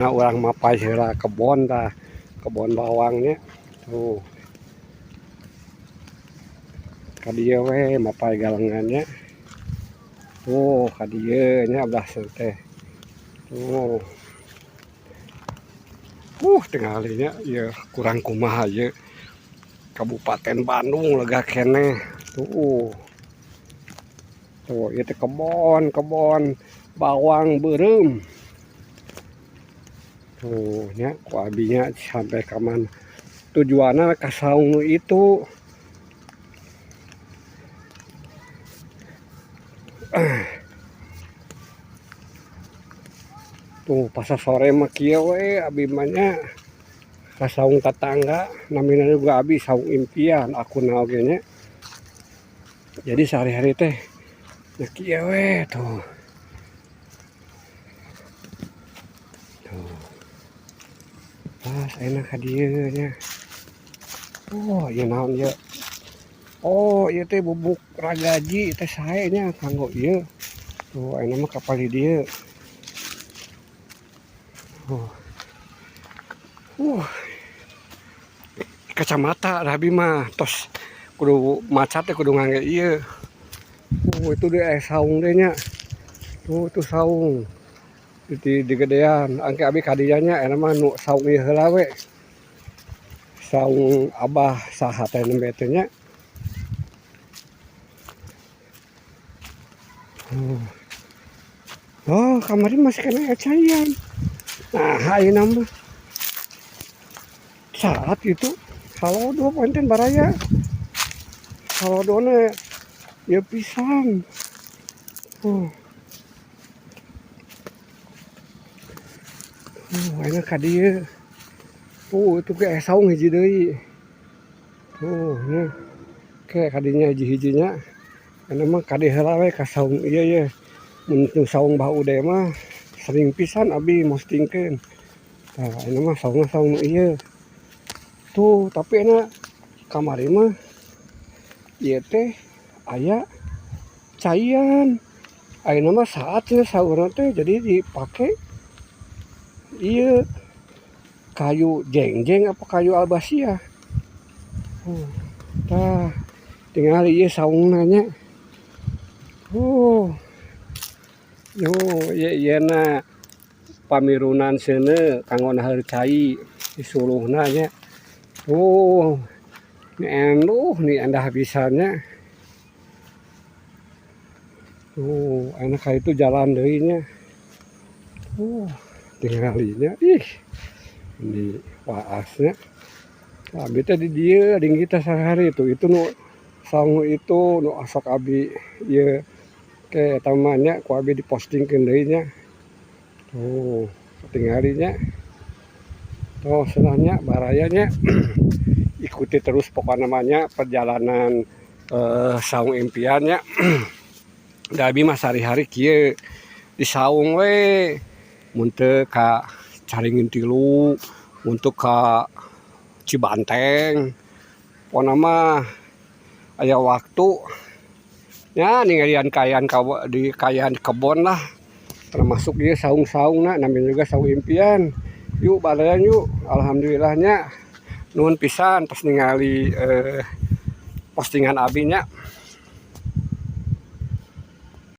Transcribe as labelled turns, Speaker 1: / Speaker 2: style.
Speaker 1: Urang mapay heula kebon tah, kebon bawangnya tuh. Ka dieu we mapay galengannya. Tuh ka dieu nya belah teh. Tuh. Tingali nya ieu kurang kumaha ieu. Kabupaten Bandung lega keneh. Tuh. Tuh ieu teh kebon, kebon bawang beureum. Tuh nya ku abinya sampai ka mana. Tujuanna ka saung nu itu. Tuh pasar sore mah kieu we abi mah nya. Ka saung tatangga namina juga abi saung impian akuna oge nya. Jadi sehari-hari teh nya kieu we tuh. Tuh. Pas enak ka dieu nya. Oh, ieu naon ieu? Oh, ieu teh bubuk ragaji teh sae nya kanggo ieu. Tuh ayeuna mah kapal di dieu. Oh. Kacamata abi mah tos kudu maca teh kudu ngangge ieu. Itu dia saung teh nya. Tuh itu saung. Di digedean angke abi ka dieu nya eta mah nu saung ieu heula we. Saung abah saha teh nembe teh nya. Oh, kamari masih kena caian. Nah, ayeuna mah saat itu halodo punten baraya. Halodona ieu pisan. Ayeuna ka dieu. Itu ge saung hiji deui. Tuh nya. Ke kadinya hiji-hijinya. Ayeuna mah ka dieu heula we ka saung ieu ye. Mun nu saung Bah Ude mah sering pisan abi postingkeun. Tah ayeuna mah saungna saung ieu. Tuh, tapi ayeuna kamari mah ieu teh aya caian. Ayeuna mah saatnya saurna teh jadi dipake ieu kayu jengjeng apa kayu albasia. Tah tingali ieu saungna nya. Yo ieu ieu na pamirunan seuneu kanggo naheur cai disuluhna nya. Ni enduh ni endah pisan nya. Tuh, enak ka itu jalan deui nya. Tingali nya ih. Di waasnya. Abi teh di dieu ding kita sehari-hari tuh itu nu saung itu nu asok abi ieu ke eta mah nya ku abi dipostingkeun deui nya. Tuh, tingali nya. Tuh senahnya baraya nya. Ikuti terus pokokna mah nya perjalanan saung impian nya. Da abi mah sehari-hari kieu di saung we. Mun teu ka Caringin Tilu, mun teu ka Cibanteng. Pokona mah aya waktu nya ningalian kaayaan di kaayaan kebon lah. Termasuk ieu saung-saungna namanya juga saung impian. Yuk baraya yuk. Alhamdulillah nya. Nuhun pisan tos ningali postingan abi nya.